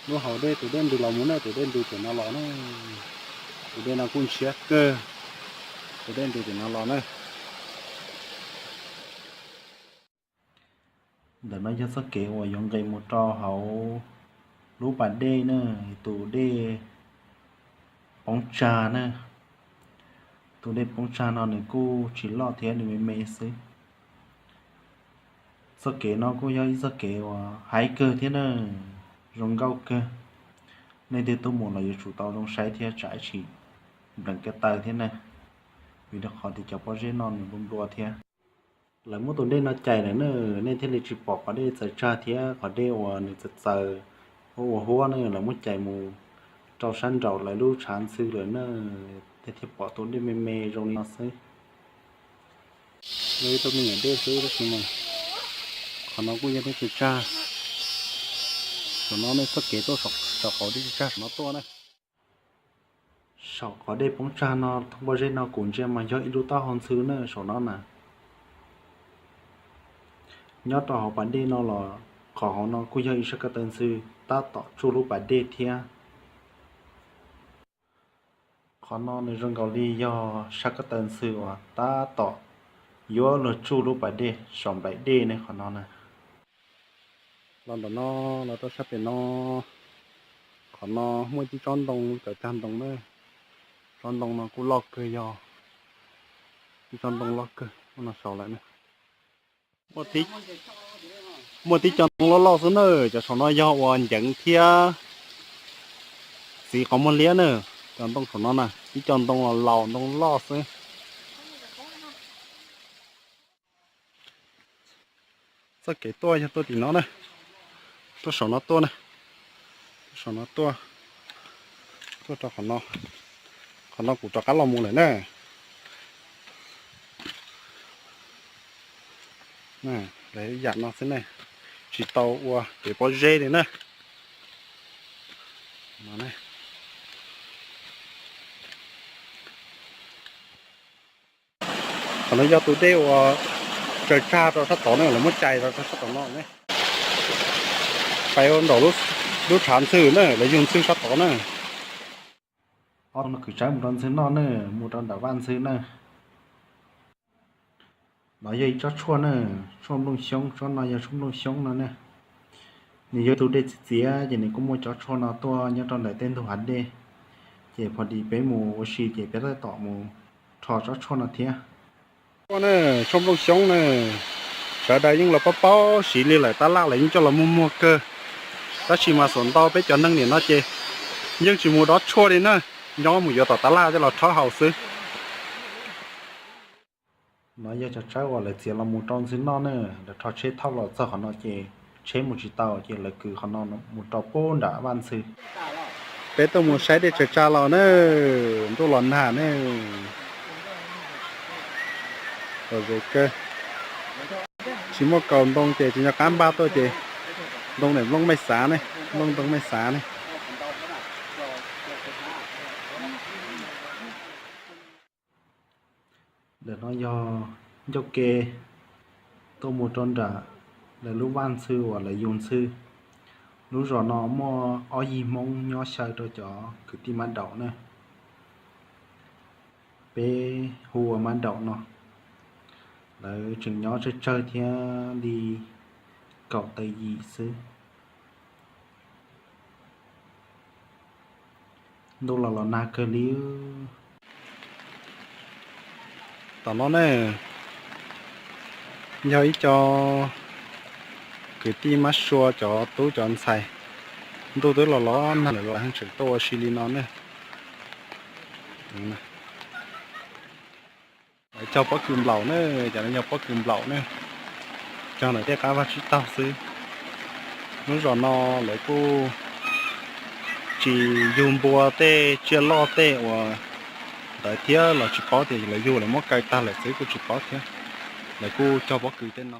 Lub hauv dej tus dej ntws los mus na, tus dej ntws tim no los na. Tus dej no kuj ntshiab kawg, tus dej ntws tim no los na. Ntawm no yog txoj kev uas yuav nqes mus rau hauv lub pas dej na, tus dej poob tsag na. Tus dej poob tsag no nws kuj tsis loj thiab, nws me me xwb. Txoj kev no kuj yog ib txoj kev uas haib kawg thiab na, zoo nkauj kawg. Nej twg tuaj mus los yuav tsum tau zoo saib thiab tsam ib tsis npleem ko taw thiab na, vim rau qhov tias cov pob zeb no nws nplua nplua thiab. Lawv muab tus dej no cais lawm na, nej thiaj li tsis pom qhov dej txawv tsag thiab qhov dej uas nws txawv txawv ua huab na, lawv muab cais mus rau sab nraum lawv lub tshav ntxhw lawm na, nej thiaj pom tus dej me me zoo li no xwb. Yog ib tug me nyuam dej xwb tab sis mas qhov no kuj yog dej tsawv tsag. Saum no nej txoj kev tuaj saum qhov dej tsawv tsag saum no tuaj na. Saum qhov dej poob tsag no thoob pob zeb no kuv ntsia mas yog ib lub taub hau ntxhw na saum no na. Nyob rau hauv pas dej no los qhov hauv no kuj yog ib sab ko taw ntxhw tab tom tsuj lub pas dej thiab. Qhov no nws zoo nkaus li yog sab ko taw ntxhw uas tab tom yuav luag tsuj lub pas dej saum nplaim dej ne qhov no na. Los ntawm no los rau sab pem no, qhov no muaj tib tsob ntoo cov cag ntoo na. Tsob ntoo no kuj loj kawg, yog tib tsob ntoo loj kawg no saud lawm na. Muaj tib co ntoo loj loj xwb na, cov saum no yog uas nceev thiab txiv qhov muag liab na. Cov ntoo saum no na, tib co ntoo los laus ntoo loj xwb. Txoj kev tuaj yog tuaj tim no na, tuaj saum no tuaj na, tuaj saum no tuaj, tuaj rau qhov no, qhov no kuv rov qab los mus lawm na. Lawv yam no xwb ne, tsis tau ua kev pob zeb li na. Qhov no yog tus dej uas tsaws tsag rau sab tod na, lawv muab cais rau sab tod no ne. Pais ua nraum lub tshav ntxhw na, lawv yug ntxhw sab tod na. Ob no kwv tsawb mus rau ntxhw noj na, mus rau nram vaj ntxhw na. No yog ib tsob tshuaj na, tshuaj nplooj xyoob, tsob no yog tshuaj nplooj xyoob no ne. Nws yog tus dej txias txias ces nws kuj muaj cov tshuaj no tuaj nyob rau ntawm tej ntug hav dej, ces pom dis peb mus ua si ces peb tab tom mus rho tsob tshuaj no thiab. Tshuaj nplooj xyoob na, sawv daws yeej los paub paub siv li lawm, tab laj los yeej coj los muag muag kawg, tab sis mas xam ntau peb cov neeg nim no ces yeej tsis mus dob tshuaj li na, nyob mus yuav tom tab laj coj los rhaub haus xwb. No yog cov tsawb uas lawv txiav los mus rau ntxhw noj na, lawv rho tsheb thauj los txog qhov no ces tsheb mus tsis tau ces lawv kwv qhov no mus rau pem nram vaj ntxhw. Peb tuaj mus saib dej tsaws tsag los na, ntuj los nag ne, los ze kawg. Tsis muaj kaus ntoo ces tsis nco qab npaj tuaj ces ntoo nim nplooj mej xav ne, nplooj ntoo mej xav ne. Ntawm no yog ncauj ke tuaj mus rau nram lawv lub vaj ntxhw uas lawv yug ntxhw. Lub zos no muaj ob yig Hmoob nyob xyaw rau cov kwv tij Mab Daum na. Peb hu ua Mab Daum no. Lawv tseem nyob tsawg tsawg thiab li kaum tawm yim xwb. Ntuj los los nag kawg li. Tom no ne, yog ib co kwv tij Mab Sua cov tub cov ntxhais, ntuj twb los los nag lawm los tseem tuaj ua si li no ne. Lawv cog pob kws nplaum ne, cov no yog pob kws nplaum ne, cog ntawm tej qab vaj tsib taug xwb. Lub zos no lawv kuj tsis yug npua tej tsiaj loj tej uas ntawd thiab los tsis paub tias lawv yug lawv muab kaw tag lawm xwb kuj tsis paub thiab. Lawv kuj cog pob kws tej no.